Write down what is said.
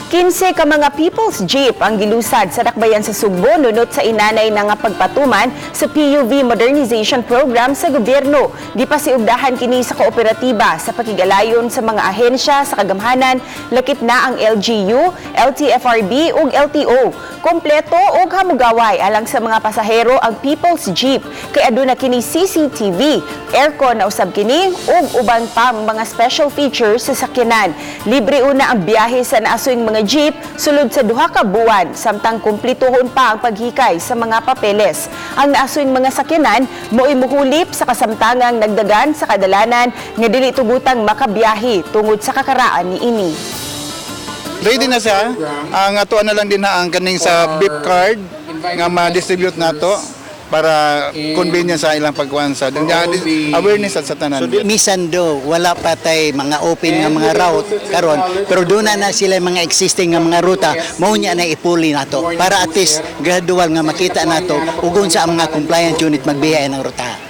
15 ka mga People's Jeep ang gilusad sa dakbayan sa Sugbo nunot sa inanay na nga pagpatuman sa PUV Modernization Program sa gobyerno. Gipasiugdahan kini sa kooperatiba sa pakigalayon sa mga ahensya sa kagamhanan, lakip na ang LGU, LTFRB ug LTO. Kompleto ug hamugaway alang sa mga pasahero ang People's Jeep kay aduna kini CCTV, aircon na usab kini ug uban pang mga special features sa sakyanan. Libre una ang biyahe sa naasoyng mga jeep sulod sa 2 ka buwan samtang kumplituhon pa ang paghikay sa mga papeles. Ang naasoyng mga sakyanan mo'y muhulip sa kasamtangang nagdagan sa kadalanan nga dili tugutang makabiyahe tungod sa kakaraan niini. Ready na siya. Ang ato na lang din na ang kaning sa beep card nga ma-distribute nato para convenience sa ilang pagkuhan sa awareness at sa tanan. Misan do wala pa tay mga open nga mga route karon, pero doon na sila mga existing nga mga ruta, mao nya na ipuli nato para at least gradual nga makita nato ug unsa ang mga compliant unit magbiyahe ng ruta.